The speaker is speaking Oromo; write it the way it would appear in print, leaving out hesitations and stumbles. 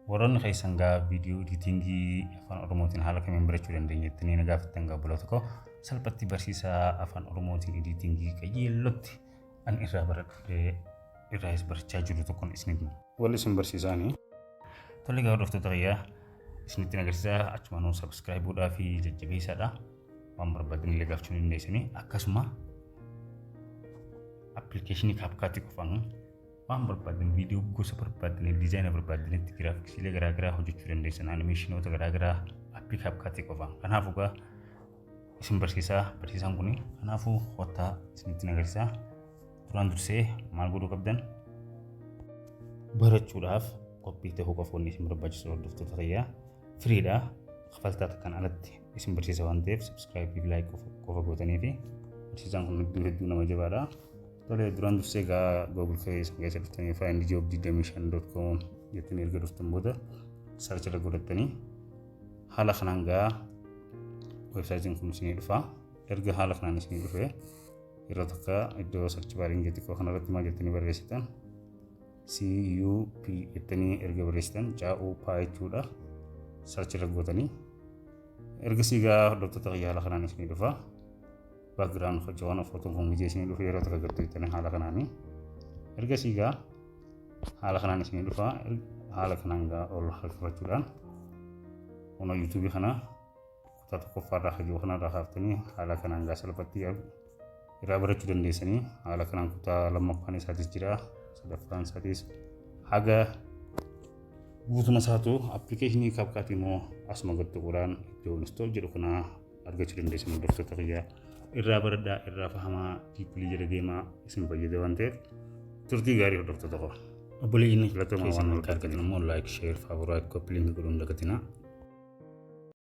Warroonni keessan gaa viidiyoo editingii afaan Oromootiin haala kamiin barachuu dandeenya jettanii na gaafattan, gaa obboloota koo, salphatti barsiisaa afaan Oromootiin editingii qajeellotti an irraa baradhee irraayis barachaa jiru tokkoon isinitti wal isin barsiisaanii. Tole gaa, hordoftoota kiyyaa, isinitti agarsiisaa. Achumaanuu subscribe godhaa fi jajjabeessaadha. Waan barbaadan illee gaafachuu ni dandeessanii. Akkasuma appilikeeshinii CapCut qofaan waan barbaadan, viidiyoo gosa barbaadanii, diizaayina barbaadanitti, giraafiksiilee garaagaraa hojjechuu dandeessan, animeeshinoota garaagaraa aappii CapCut qofaan. Kanaafuu gaa isin barsiisaa barsiisaan kun, kanaafuu kottaa isinitti agarsiisaa. Duraan dursee maal godhuu qabdan? Barachuudhaaf qophii ta'uu qofa wanni isin barbaachisu, hordoftoota kiyyaa, firiidha. Kafaltaa takkaan alatti isin barsiisa waan ta'eef, subscribe fi like qofa gootanii fi barsiisaan kun hedduu hedduu nama jabaadha. Tole, duraan dursee gaa Google keessa dhuftanii findjob25.com jettanii erga dhuftan booda search irra godhattanii haala kanaan gaa weebsaayitiin kun isinii dhufa. Erga haala kanaan isinii dhufe, yeroo takka iddoo search baariin xiqqoo kanarratti maal jettanii barreessitan? CUP jettanii erga barreessitan, caa'uu paa jechuudha. Search irra gootanii ergasii gaa, hordoftoota kiyya, haala kanaan isinii dhufa. Background hojjeewwan footoon kun gijee isinii dhufe, yeroo takka gattu jettanii haala kanaanii. Ergasii gaa haala kanaan isinii dhufa. Haala kanaan gaa ol harkifachuudhaan kun yuutuubii kana kutaa tokkoffaarraa hajuu kanarraa kaaftanii haala kanaan gaa salphatti irraa barachuu dandeessanii. Haala kanaan kutaa lammaffaan isaatis jira, sadaffaan isaatis, haga guutuma isaatu appilikeeshinii CapCut immoo asuma gattuquudhaan iddoo install jedhu kana argachuu dandeessan. Hordoftoota kiyyaa, irraa baradhaa, irraa fahamaa, deeply jala deemaa, isin fayyada waan ta'eef. Turtii gaarii, hordoftoota koo. Obboleeyyiin filatamaa, waan argatan immoo like, share, favorite, copy link godhuun dagatinaa.